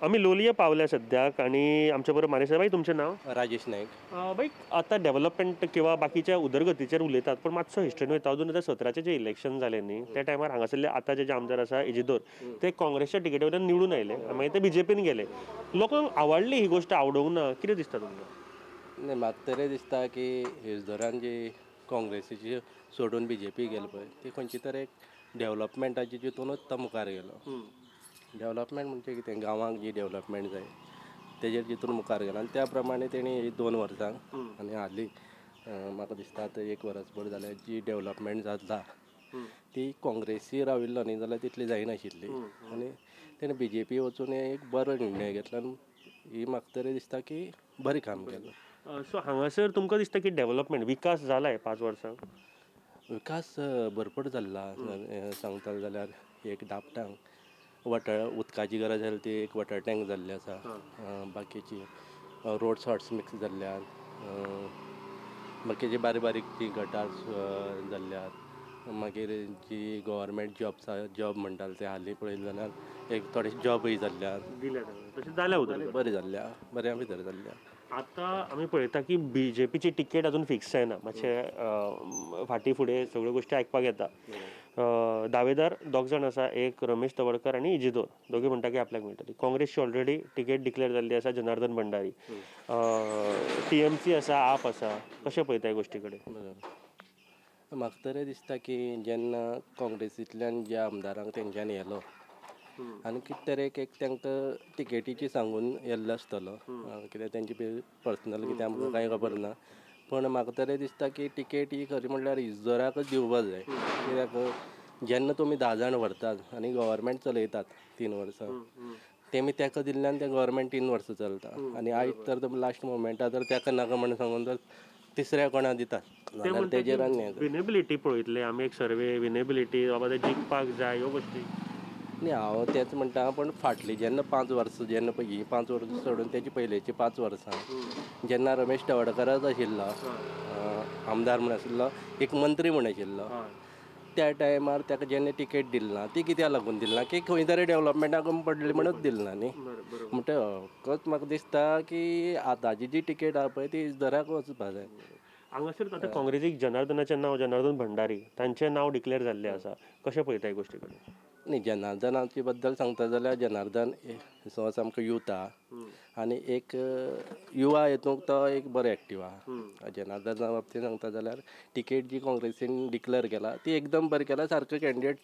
आमी लोलये पावल्या सद्याक आनी आमच्या बरोबर मानेस्त. बाई, तुमचें नांव? राजेश नायक. बाई, आतां डेव्हलपमेंट किंवा बाकीच्या उदरगतीचेर उलयतात, पूण मातसो हिस्ट्रीन वयता. 2017चें जें इलेक्शन जालें न्ही, त्या टायमार हांगासरले आतां जे आमदार आसा इजिदोर, ते काँग्रेसच्या टिकेटी वयल्यान निवडून आयले, मागीर ते बीजेपीन गेले. लोकांक आवडली ही गोश्ट, आवडूंक ना, कितें दिसता तुमकां? न्ही, म्हाका तरी दिसता की इजिदोरान जी काँग्रेसीची सोडून बीजेपी गेले पळय, ती खंयची तर एक डेव्हलपमेंटाची जितूनच तो मुखार गेलो. डेव्हलपमेंट म्हणजे कितें, गांवांक जी डेव्हलपमेंट जाय तेजेर जितून मुखार गेलो आनी त्या प्रमाणे तेणी ही 2 वर्सां आनी हालीं म्हाका दिसता आतां 1 वर्सभर जाल्यार जी डेव्हलपमेंट जाता ती काँग्रेसी राविल्लो न्ही जाल्यार तितली जायनाशिल्ली आनी तेणें बीजेपी वचून एक बरो निर्णय घेतलो आनी ही म्हाका तरी दिसता की बरें काम केलां. सो हांगासर तुमकां दिसता की डेव्हलपमेंट विकास जाला 5 वर्सां? विकास भरपूर जाल्ला. सांगतलो जाल्यार एक दापटांक वॉटर उदकाची गरज आसली ती एक वॉटर टँक जाल्ली आसा, बाकीची रोड शॉर्ट्स मिक्स जाल्ल्यान, बाकीची बारीक बारीक जी गटार जाल्ल्यात, मागीर जी गव्हर्मेंट जॉब म्हणटाले ते हालीं पळयलें जाल्यार एक थोडे जॉबूय जाल्ल्यान तशें जाल्या, बरें जाल्ल्या, बऱ्या भितर जाल्ल्या. आतां आमी पळयता की बीजेपीची तिकेट अजून फिक्स जायना, मातशें फाटीं फुडें सगळ्यो गोश्टी आयकपाक येता. दावेदार 2 जाण आसा, एक रमेश तवडकर आनी इजिदोर, दोगी म्हणटा की आपल्याक मेळटली. काँग्रेसची ऑलरेडी तिकेट डिक्लेअर जाल्ली आसा, जनार्दन भंडारी, टीएमसी आसा, आप आसा. कशें पळयता ह्या गोश्टी कडेन? म्हाका तरी दिसता की जेन्ना काँग्रेसींतल्यान ज्या आमदारांक तेंच्यांनी येलो आनी कितें तरी एक तांकां तिकेटीची सांगून येल्लो आसतलो, कित्याक तेंची पर्सनल कितें आमकां कांय खबर ना, पूण म्हाका तरी दिसता की तिकेट ही खरी म्हणल्यार इजोराकच दिवपाक जाय. कित्याक जेन्ना तुमी 10 जाण व्हरतात आनी गव्हर्मेंट चलयतात 3 वर्सां, तेमी ताका दिल्ल्यान तें गव्हर्मेंट 3 वर्सां चलता आनी आयज तर तुमी लास्ट मोमेंटार जर ताका नाका म्हण सांगून जर तिसऱ्या कोणा दितात जाल्यार तेजेर आनी विनेबिलिटी पळयतले आमी, एक सर्वे विनेबिलिटी बाबा ते जिखपाक जाय ह्यो गोश्टी. न्ही, हांव तेंच म्हणटा, पूण फाटलीं जेन्ना 5 वर्सां, जेन्ना पळय हीं 5 वर्सां सोडून तेजी पयलेची 5 वर्सां जेन्ना रमेश तवडकरच आशिल्लो आमदार म्हूण आशिल्लो, एक मंत्री म्हूण आशिल्लो, त्या टायमार ताका जेन्ना तिकेट दिली ना ती कित्याक लागून दिली ना की खंय तरी डेव्हलपमेंटाक पडली म्हणूच दिली ना न्ही. म्हणटकच म्हाका दिसता की आतांची जी तिकेट आहा पळय ती इजोराक वचपा जाय. हांगासर आतां काँग्रेसीक जनार्दनाचें नांव, जनार्दन भंडारी तांचें नांव डिक्लेअर जाल्लें आसा, कशें पळयता ह्या गोश्टी कडेन? न्ही, जनार्दनाचे बद्दल सांगता जाल्यार जनार्दन समज आमकां यूथ आहा आनी एक युवा हितूंक तो एक बरो एक्टीव आहा. जनार्दना बाबतींत सांगता जाल्यार तिकेट जी काँग्रेसीन डिक्लेअर केला ती एकदम बरी केला, सारको कॅन्डिडेट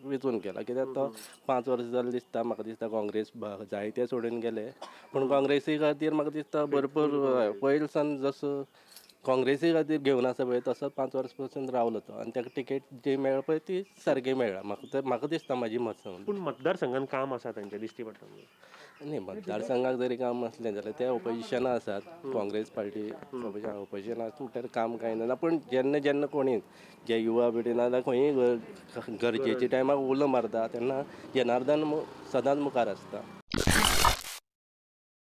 वेंचून केला. कित्याक तो 5 वर्सां जालें दिसता, म्हाका दिसता काँग्रेस जायते सोडून गेले, पूण काँग्रेसी खातीर म्हाका दिसता भरपूर पयलीं सावन जसो काँग्रेसी खातीर घेवन आसा पळय तसो 5 वर्सां पासून रावलो तो आनी ताका तिकेट जी मेळ्ळा पळय ती सारकी मेळ्ळा. म्हाका दिसता म्हाजी मत सांगून. पूण मतदारसंघान काम आसा तांचें दिश्टी पडटा? न्ही, मतदारसंघाक जरी काम आसलें जाल्यार ते ओपोजिशनां आसात, काँग्रेस पार्टी ओपोजिशनां आसा म्हणल्यार काम कांय ना, पूण जेन्ना जेन्ना कोणी जे युवा पिढी ना जाल्यार खंयी गरजेच्या टायमार उलो मारता तेन्ना जनार्दन सदांच मुखार आसता.